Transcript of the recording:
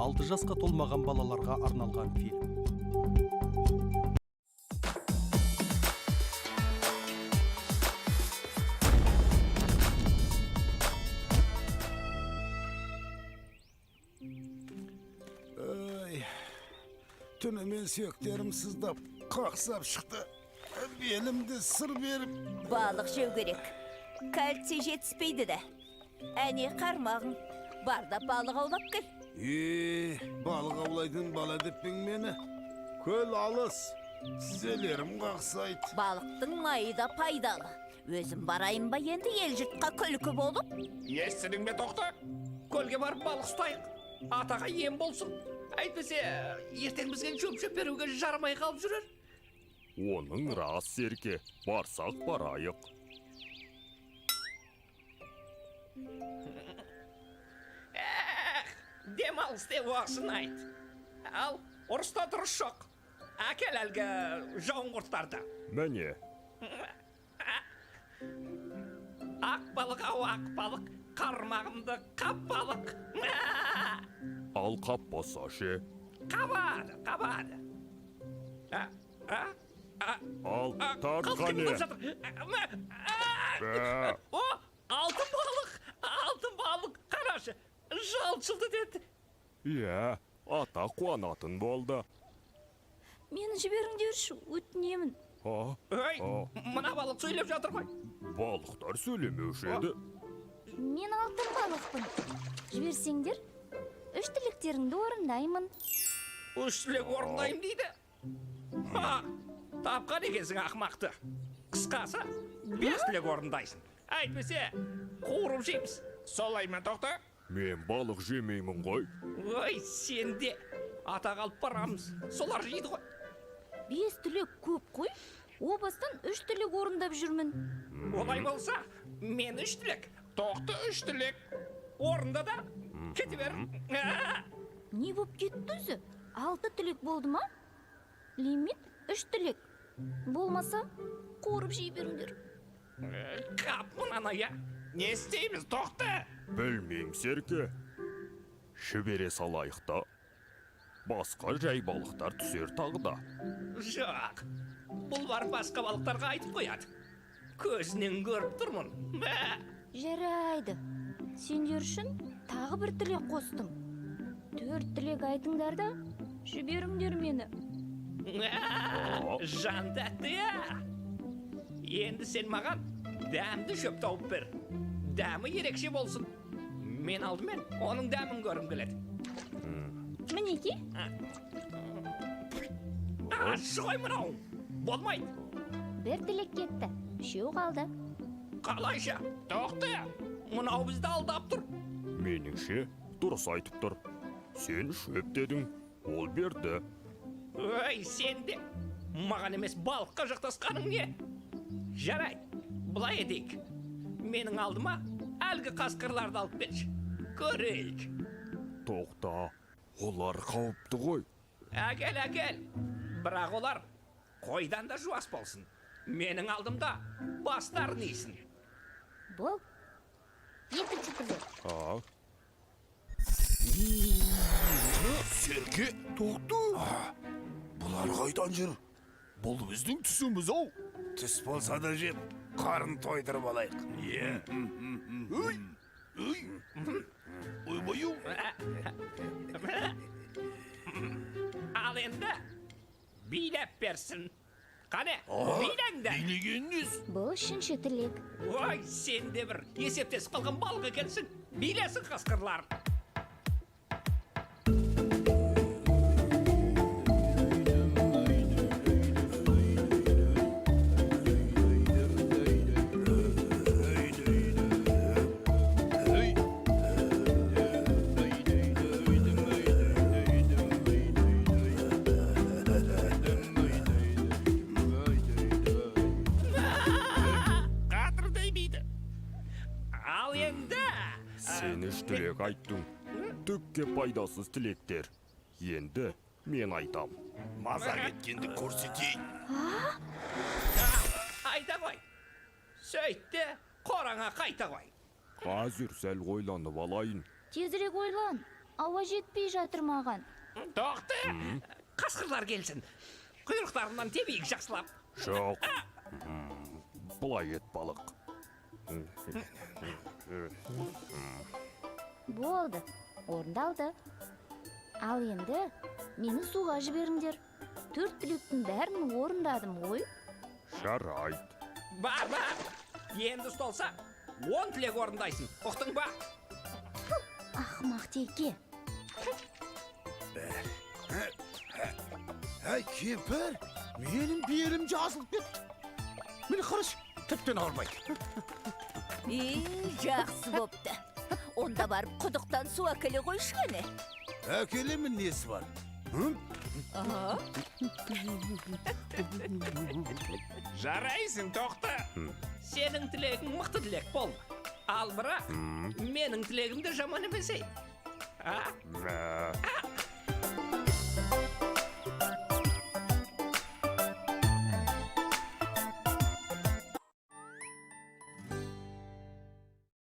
6 жасқа толмаған балаларға арналған фильм. Ай, түнімен сүйектерім сыздап, қақсап шықты. Белімді сыр беріп. Балық жеу керек. Кальций жетіспейді де. Әне қармағың. Бар да балық аулап кел. Е, балық аулайтын бала деп пе мені? Көл алыс, тізелерім қақсайды. Балықтың майы да пайдалы. Өзім барайын ба енді ел жұртқа күлкі болып? Естідің бе, Тоқты? Көлге барып балық ұстайық. Атаға ем болсын. Әйтпесе, ертең бізге шөп жеп беруге жарамай қалып жүрер. Оның рас, Серке, барсақ барайық. Эх, демалыс деп осыны айт. Ал, ұрыста дұрыс жоқ. Әкел әлгі жауын құрттарды. Міне. Ақ балық ау, ақ балық, қармағымды қап балық. Ал қаппаса ше? Қабады, қабады. А, а, а, Ал а, тарт, қыз қане. қимылдап жатыр. А, Бә. О, алтын балық, алтын балық, қарашы, жалт-жылт етеді. Иә, ата қуанатын болды. Мені жіберіңдерші, өтінемін. А, Ой, А. мына балық сөйлеп жатыр ғой. Балықтар сөйлемеуші еді. Мен алтын балықпын. Жіберсеңдер, үш тілектеріңді орындаймын. Үш тілек орындаймын дейді. Ха, тапқан екенсің ақымақты. Қысқасы, бес тілек орындайсың. Әйтпесе, қуырып жейміз. Солай ма, Тоқты? Мен балық жемеймін ғой. Ой, сен де. Атаға алып барамыз. Солар жейді ғой. Бес тілек көп қой. О бастан үш тілек орындап жүрмін. Олай болса, мен үш тілек, Тоқты үш тілек. Орында да, кете бер. А! Не боп кетті өзі? Алты тілек болды ма? Лимит үш тілек. Болмаса, қуырып жей беріңдер. Қап мынаны, я. Не істейміз, Тоқты? Білмеймін, Серке. Жібере салайық та. Басқа жай балықтар түсер тағы да. Жоқ. Бұл барып басқа балықтарға айтып қояды. Көзінен көріп тұрмын. Мә! Жарайды. Сендер үшін тағы бір тілек қостым. Төрт тілек айтыңдар да, жіберіңдер мені. Мә! Жан тәтті, иә. Енді сен маған дәмді шөп тауып бер. Дәмі ерекше болсын. Мен алдымен оның дәмін көргім келеді. Мінекей. Ащы ғой мынау. Болмайды. Бір тілек кетті, үшеу қалды. Қалайша? Тоқты. Мынау бізді алдап тұр. Меніңше, дұрыс айтып тұр. Сен шөп дедің, ол берді. Ой, сен де. Маған емес, балыққа жақтасқаның не? Жарайды, былай етейік. Менің алдыма әлгі қасқырларды алып келші. Көрейік. Тоқта, олар қауіпті ғой. Әкел, әкел. Бірақ олар қойдан да жуас болсын. Менің алдымда бастарын исін. Бол. Екінші тілек. А, Серке, Тоқты. Бұлар қайдан жүр? Бұл біздің түсіміз ау. Түс болса да жеп, қарын тойдырып алайық. Е. Үй, үй. Ойбай. Ал енді билеп берсін. Қане, билеңдер. Билегеніңіз. Бұл үшінші тілек. Ой, сен де бір есептесіп қалған балық екенсің. Билесін қасқырлар. Қатырдай биді. Ал енді Сен үш тілек айттың. Түкке пайдасыз тілектер. Енді мен айтам. Мазақ еткенді көрсетейін. Айта ғой. Сөйт те қораңа қайта ғой. Қазір сәл ойланып алайын. Тезірек ойлан. Ауа жетпей жатыр маған. Тоқты, қасқырлар келсін. Құйрықтарынан тебейік жақсылап. Жоқ. Былай ет, балық. Болды, орындалды. Ал енді мені суға жіберіңдер. Төрт тілектің бәрін орындадым ғой. Жарайды. Бар, бар. Енді ұсталса, 10 тілек орындайсың. Ұқтың ба? Ақымақ теке. Әй, кемпір, менің белім жазылып кетті. Міне, қарашы, тіптен ауырмайды. И, жақсы бопты. Онда барып құдықтан су әкеле қойшы кәне. Әкелемін, несі бар? Аха. Жарайсың, Тоқты. Сенің тілегің мықты тілек болды. Ал бірақ менің тілегім де жаман емес ей. А? Мә.